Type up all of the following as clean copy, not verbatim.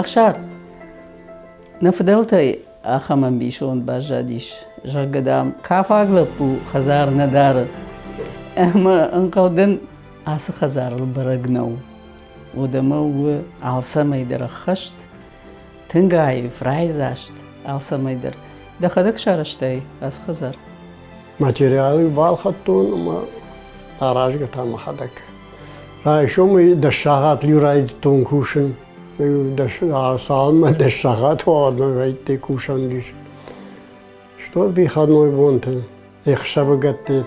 Ӕхсар, нӕ фыдӕлтӕй ахӕм ӕмбисонд баззадис, зӕгъгӕ, дам, кафаг лӕппу хӕдзар нӕ дары. Ӕмӕ ӕнхъӕлдӕн, ацы хӕдзарыл бӕрӕг нӕу. Уӕд ӕмӕ у алцӕмӕй дӕр ӕххӕст, тынг аив, райдзаст, алцӕмӕй дӕр. Дӕхӕдӕг сарӕзтай ацы хӕдзар? Материал-иу балхӕдтон ӕмӕ аразгӕ та мӕхӕдӕг. Райсомӕй 10 сахатыл-иу райдыдтон кусын. Цалынмӕ 10 сахат уа, уӕдмӕ вӕйттӕй кусӕн уыдис. Что выходной бонты, ӕхсӕвыгӕтты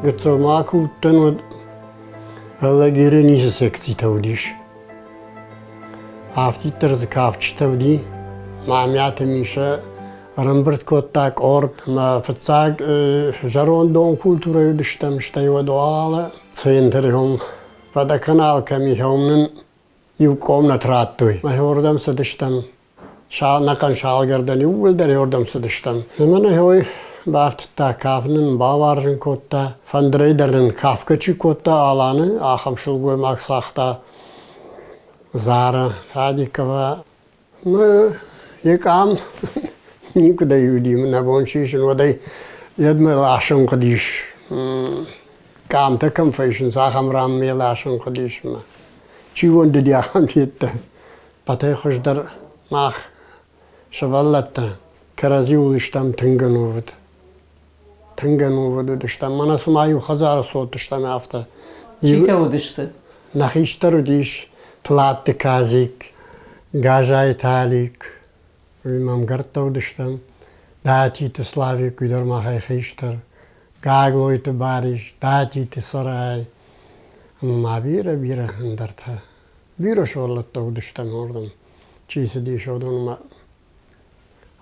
Гыццыл ма куы уыдтӕн, уӕд Алагиры ницы секцитӕ уыдис. Афтиддӕр дзы кафджытӕ уыди. Мамиаты Мишӕ ӕрӕмбырд кодта къорд ӕмӕ фыццаг зӕрондон культурӕйы уыдыстӕм, стӕй уӕд уалӕ центры водоканал кӕм и, уым нын иу къомнӕт радтой. Мӕ уырдӕм цыдыстӕм. Нӕхъӕн салгӕрдӕн иууылдӕр уырдӕм цыдыстӕм. Ӕмӕ нӕ уый бафтыдта кафын, бауарзын кодта. Фӕндырӕй дӕр нын кафгӕ чи кодта Аланы, ахӕм сылгоймаг цагъта Зара Фадикова. Мӕ йӕ къам никуыдӕй уыди, нӕ бон сисын, уӕд ӕй йедмӕ ласын хъуыдис. Къамтӕ кӕм фӕисынц, ахӕм ранмӕ ласын хъуыдис. Чи уӕндыди ахӕм федта. Пӕтӕй хуыздӕр мах, сывӕллӕттӕ, кӕрӕдзиуыл стӕм тынг ӕнувыд. Тынг ӕнувыд уыдыстӕм. Мӕнӕ цыма иу хӕдзары цот стӕм, афтӕ. Читӕ уыдысты? Нӕ хистӕр уыдис Тлатты Казик, Газайы Талик, уый ма ӕмгӕрттӕ уыдыстӕм, Датиты Славик, уый дӕр махӕй хистӕр, Гаглойты Барис, Датиты Цӕрай ӕмӕ ма бирӕ-бирӕ ӕндӕртӕ. Бирӕ сывӕллӕттӕ уыдыстӕм уырдӕм, чи цыдис, уыдонмӕ.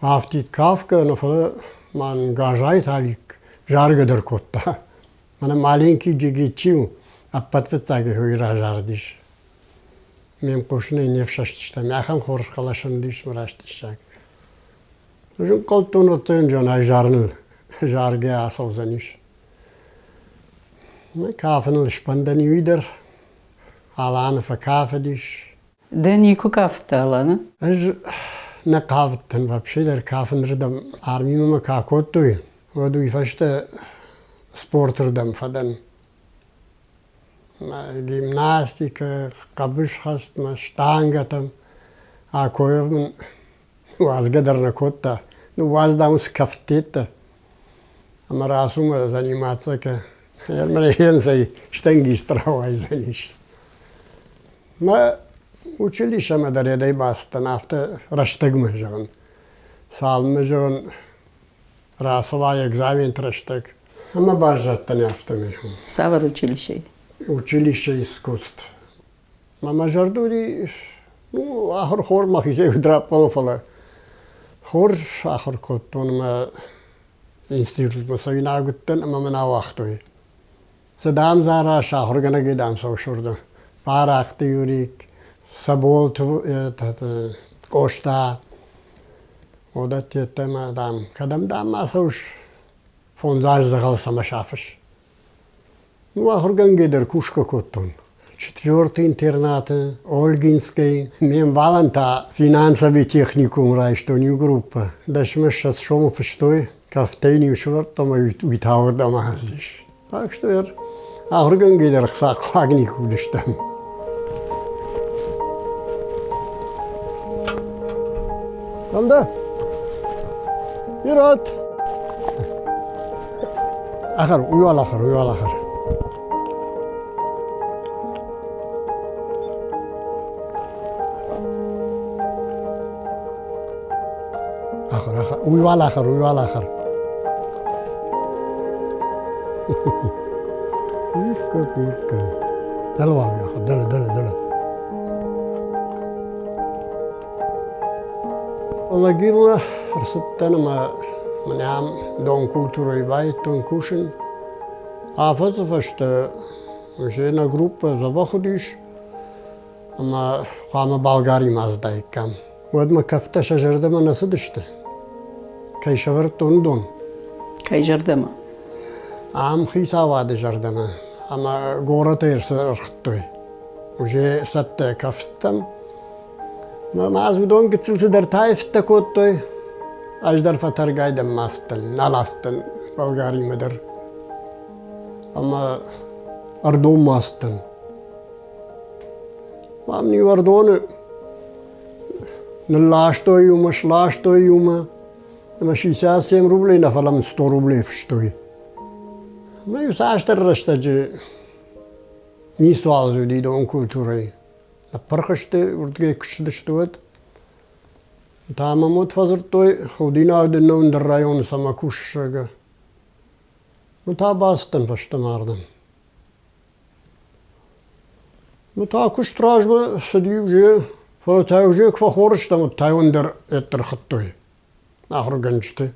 Афтид кафгӕ, нӕ фӕлӕ ма нын Газайы Талик заргӕ дӕр кодта. Мӕнӕ маленький джигит чи у, ӕппӕт фыццаг уый разардис. Ме мхъусынӕй не фсӕстыстӕм, ахӕм хорз хъӕлӕс ын уыдис мӕ раст диссаг. Ӕз ӕнхъӕлдтон, ӕвӕццӕгӕн ӕй зарыныл заргӕ ацӕудзӕнис. Кафыныл сбӕндӕн и уый дӕр. Аланы фӕкафыдис. Ды никуы кафыдтӕ Аланы? Ӕз нӕ хъавыдтӕн вообще дӕр кафынырдӕм армимӕ мӕ куы акодтой, уӕд уый фӕстӕ спортырдӕм фӕдӕн. Гимнастикӕ, хъӕбысхӕстмӕ, штангӕтӕм. Акоев мын уадзгӕ дӕр нӕ кодта. Ныууадз, дам, уыцы кӕфттеттӕ ӕмӕ рацу мӕ заниматься кӕ. Ермӕрӕйӕн штангист рауайдзӕнис. Мӕ училищемӕ дӕр едӕй бацыдтӕн, афтӕ рӕстӕгмӕ, зӕгъын. Цалынмӕ, зӕгъын, рацӕуа экзаменты рӕстӕг. Ӕмӕ баззадтӕн афтӕмӕй. Цавӕр училищейы? Училище искусств. Мӕ мӕ зӕрды уыди, ну, ахуыр хорз мӕхицӕй куыд раппӕлон, фӕлӕ хорз ахуыр кодтон ӕмӕ институтмӕ цӕуинаг уыдтӕн ӕмӕ мӕ нӕ ауагътой. Цы дам зара, сахуыргӕнӕгӕй дам сӕусурды. Барахъты Юрик, Саболты Къоста, уыдӕттӕ ӕмӕ дам, кӕдӕм дам ма цӕуыс, 5 азы дзӕгъӕл цӕмӕ сафыс. Ну, ахуыргӕнгӕ дӕр кусгӕ кодтон. Четвертый интернаты, Ольгинской. Ме мбалӕн та финансовый техникум райстон иу группӕ. 10-20 сомы фыстой, кӕфтӕй иу сӕвӕрдтам ӕмӕ уый та уырдӕм ацыдис. Так что ахуыргӕнгӕ дӕр хцахъуаг никуы уыдыстӕм. Кӕм дӕ? Ират! Ахӕр, уый уал ахӕр, уый уал ахӕр. Ахӕр, ахӕр, уый уал ахӕр, уый уал ахӕр. Пивка, пивка. Дӕлӕ уал ахӕр, дӕлӕ, дӕлӕ, дӕлӕ. Лагермӕ ӕрцыдтӕн ӕмӕ мӕнӕ ам дон культурӕйы байдтон кусын. Афӕдзы фӕстӕ уже нӕ группӕ дзӕбӕх уыдис ӕмӕ хъуамӕ Болгаримӕ аздаиккам. Уӕдмӕ кӕфтӕ сӕ зӕрдӕмӕ нӕ цыдысты. Кӕй сӕвӕрдтон, уыдон. Кӕй зӕрдӕмӕ? Ам хицауады зӕрдӕмӕ ӕмӕ горӕтӕй ӕрхуыдтой. Уже цӕттӕ кӕфттӕм. Мӕ ӕз уыдон гыццыл цыдӕртӕ аивтӕ кодтой. Ӕз дӕр фӕтӕргай дӕн ма ацыдтӕн, нал ацыдтӕн Болгаримӕ дӕр. Ӕмӕ Ӕрдонмӕ ацыдтӕн. Мам иу Ӕрдоны нылластой иумӕ, сластой иумӕ. Ӕмӕ 67 рублей нӕ, фӕлӕ мын 100 рублей фыстой. Мӕ иу цасдӕр рӕстӕджы ницуал уыди дон культурӕйы. Ныппырх сты, уырдыгӕй куы ссыдысты, уӕд. Та мӕм уӕд фӕдзырдтой, худинаг дын нӕу ӕндӕр районы цӕмӕ кусыс, зӕгъгӕ. Ну та бацыдтӕн фӕстӕмӕ ардӕм. Ну та куыст размӕ цыди уже, фӕлӕ та уже куы фӕхор стӕм, уӕд та ӕндӕр ӕддӕр хуыдтой ахуыргӕнджыты.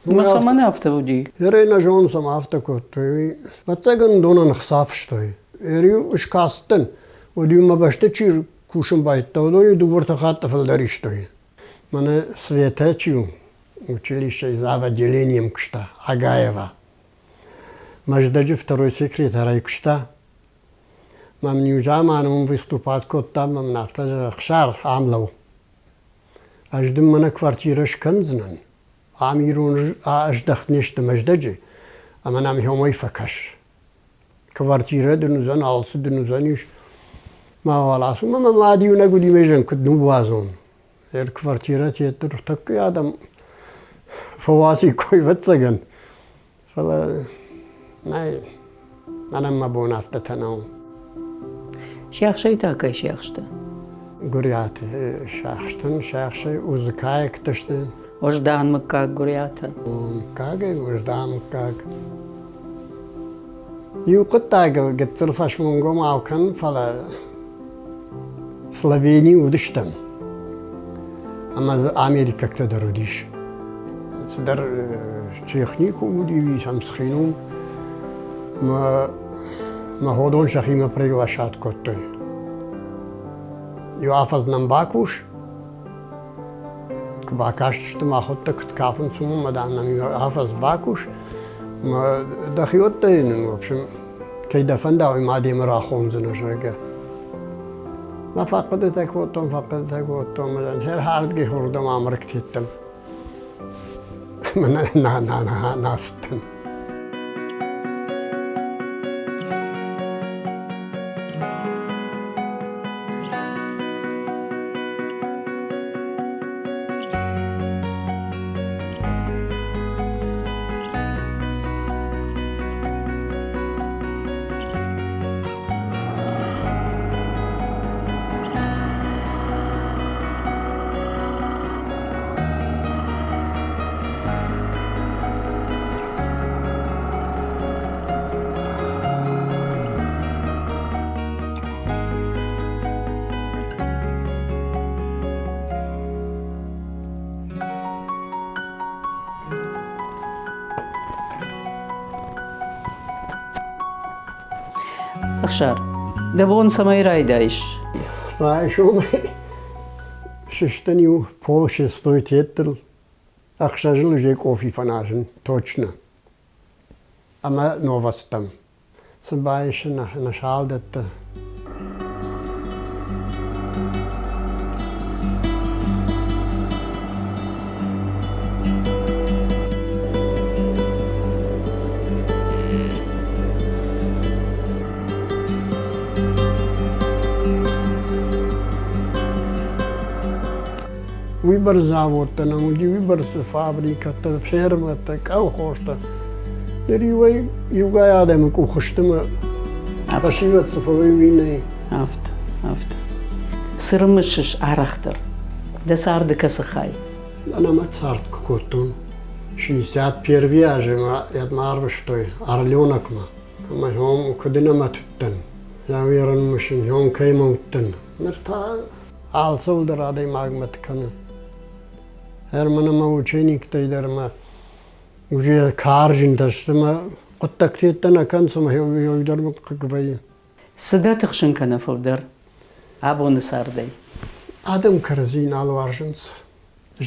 Ма цӕмӕн афтӕ уыди? Ерӕй нӕ зонын, цӕмӕ афтӕ кодтой, уый. Ӕвӕццӕгӕн донӕн ӕхца фыстой. Ӕриу скастӕн, уӕд-иу мӕ бӕсты чи кусын байдыдта, уыдон-иу дыууӕртӕ хатты фылдӕр истой. Мӕнӕ Светӕ чи у, училищейы зав отделением куыста, Агаева. Мӕздӕджы второй секретарӕй куыста. Мӕм иу заман уым выступать кодта, мӕм афтӕ зӕгъы, Хсар, ам лӕуу. Ӕз дын мӕнӕ квартирӕ скӕндзынӕн. Ам ирон ӕздӕхт не сты Мӕздӕджы, ӕмӕ нӕм уымӕй фӕкӕс. Квартирӕ дын уыдзӕн, алцы дын уыдзӕнис. Ма уал ацу, мӕ мад иунӕг уыди ме зӕн куыд ныууадзон. Ӕр квартирӕ тетты ныртӕккӕ адӕм фӕуадзиккой, ӕвӕццӕгӕн. Фӕлӕ нӕй, мӕнӕн мӕ бон афтӕтӕ нӕу. Сиахсӕй та кӕй сиахсты? Гуыриаты сиахстӕн, сиахсӕй узыкаектӕ сты. Уӕздан мыггаг Гуыриатӕн. Мыггагӕй уӕздан мыггаг. Иу хъуыддагыл гыццыл фӕсмонгомау кӕн, фӕлӕ Словенийы уыдыстӕм, ӕмӕ дзы америкӕгтӕ дӕр уыдис. Цыдӕр техникум уыди, сӕм схинум. Мӕ, мӕ ходон сӕхимӕ приглашать кодтой. Иу афӕдз нӕм бакус, куы бакастысты махуӕттӕ куыд кафынц, уымӕ, дам, нӕм иу афӕдз бакус. Мӕ дӕхиуӕттӕй нын, в общем, кӕй дӕ фӕнда, уый ма демӕ рахондзынӕ, зӕгъгӕ. Мӕ фӕхъуыдытӕ кодтон, фӕхъуыдытӕ кодтон, ӕмӕ хӕрхӕрдгӕ хордӕм амырыгтедтӕн. Ӕмӕ нӕ нӕ нӕ нӕ ацыдтӕн. Ӕхсар, дӕ бон цӕмӕй райдайыс? Райсомӕй сыстын-иу пол шестой теттыл, ӕхсӕзыл уже къофи фӕназын, точно. Ӕмӕ новостӕм. Цы байсы нӕ салдӕттӕ. Уыйбӕрц заводтӕ нӕм уыди, уыйбӕрц фабрикӕтӕ, фермӕтӕ, колхозтӕ. Ныр иуӕй иугай адӕмы къухы сты мӕ фӕсивӕд цы фӕуой, уый нӕй. Афтӕ, афтӕ. Цы рымысыс арӕхдӕр? Дӕ царды кӕцы хай? Ӕнӕмӕт цард куы кодтон. 61 азы мӕ йӕдмӕ арвыстой Орленокмӕ. Ӕмӕ хьом куыд ӕнӕмӕт уыдтӕн. Йӕ мысын, хьом кӕимӕ уыдтӕн. Ныр та алцӕуыл дӕр адӕймаг мӕт кӕны. Ӕрмӕн ӕмӕ учениктӕй дӕр ӕмӕ уже карджынтӕ сты мӕ хъуыддӕгтӕ нӕ кӕнынц ӕмӕ уый дӕр хъыг вӕййы. Цы дӕ тыхсын кӕны фылдӕр абоны цардӕй? Адӕм кӕрӕдзи нал уарзынц.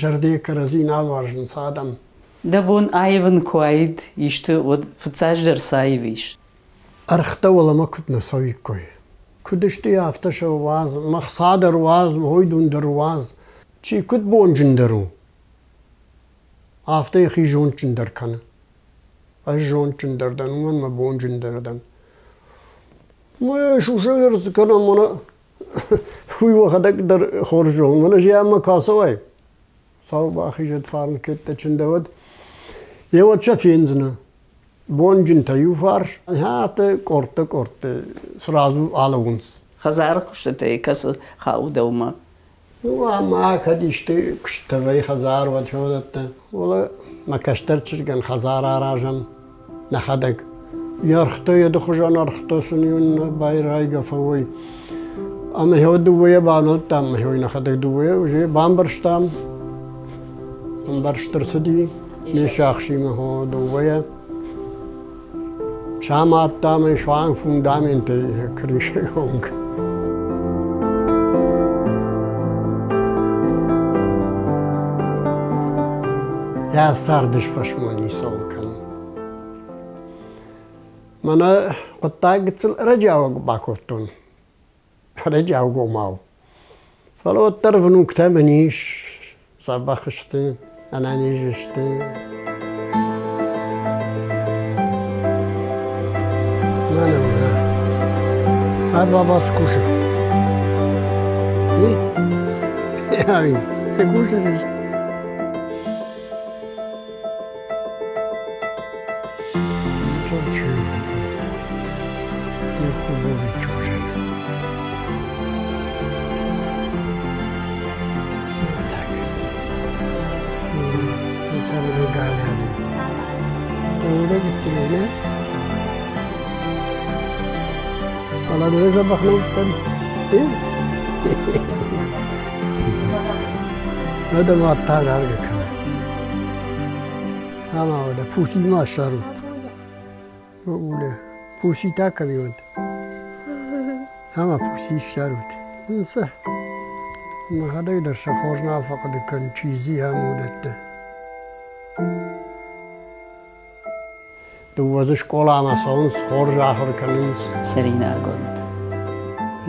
Зӕрдӕйы кӕрӕдзи нал уарзынц адӕм. Дӕ бон аивын куы уаид исты, уӕд фыццаджыдӕр цы аивис? Ӕргътӕ уӕлӕмӕ куыд нӕ цӕуиккой. Куыд сты, афтӕ сӕ уадз, мӕ хца дӕр уадз, мӕ хойдон дӕр уадз. Чи куыд бонджындӕр у, афтӕ йӕхи зондджындӕр кӕны. Ӕз зондджындӕр дӕн, уымӕн мӕ бонджындӕр дӕн. Мӕ сусӕг дӕр цы кӕнӕм, мӕнӕ уый уӕхӕдӕг дӕр хорз зон. Мӕнӕ зианмӕ куы ацӕуай, Сау бахизӕд фарн кӕдтӕ чындӕуӕд. Еуӕд сӕ фендзынӕ. Бонджынтӕ иу фарс, афтӕ къордтӕ-къордтӕ сразу алӕууынц. Хӕдзары куыстытӕй кӕцы хауы дӕумӕ? Ну, ӕмӕ кӕд исты куыстытӕ вӕййы хӕдзар, уӕд фӕуыдӕттӕ. Уӕлӕ мӕ кӕстӕр чызгӕн хӕдзар аразӕм нӕхӕдӕг. Йе ргътӕ йеды хуызӕн ӕргътӕ сын-иу нӕ байрайгӕ фӕуой. Ӕмӕ гъе дыууӕйӕ бавнӕлдтам, гъе нӕхӕдӕг дыууӕйӕ уже бамбӕрстам. Ӕмбӕрст ӕрцыди ме сиахсимӕ хо дыууӕйӕ. Самадтам ӕй суанг фундаментӕй крышӕйы онг. Йӕ царды сфӕсмон ницӕуыл кӕны. Мӕнӕ хъуыддаг гыццыл ӕрӕджиауӕг бакодтон. Ӕрӕджиаугомау. Фӕлӕ уӕддӕр внуктӕ мын ис, дзӕбӕх сты, ӕнӕниз сты. Мӕнӕ А баба скушай. Ай, ты кушаешь? Адӕм аттазаргӕ кӕны. Ӕмӕ уӕдӕ пуси ма ссарут. Уле, пуси та кӕми уӕд? Ӕмӕ пуси ссарут. Цы? Мӕхӕдӕг дӕр сӕ хорз нал фӕхъуыды кӕн, чи дзи ӕмӕ уыдӕттӕ. Дыууӕ дзы скъоламӕ цӕуынц, хорз ахуыр кӕнынц. Цӕринагонд.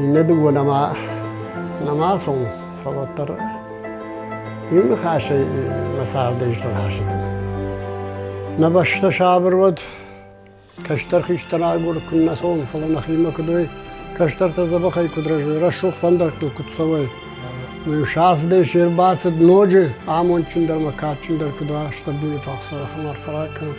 Иннӕ дыууӕ нӕма, нӕма цӕуынц, фӕлӕ уӕддӕр иу ныхасӕй мӕ цардӕй срасыдӕн. Нӕ бӕстӕ сабыр уӕд, кӕстӕр хистӕр агур куыннӕ цӕуӕм, фӕлӕ нӕхимӕ куыд уой, кӕстӕртӕ дзӕбӕхӕй куыд рӕзой, рӕсугъд фӕндӕгтыл куыд цӕуой. Ну, сацыдӕй се рбацыд ноджы амондджындӕр ӕмӕ кадджындӕр куыд уа, стыр дуне фӕхсӕв ахӕм арфӕ ракӕн.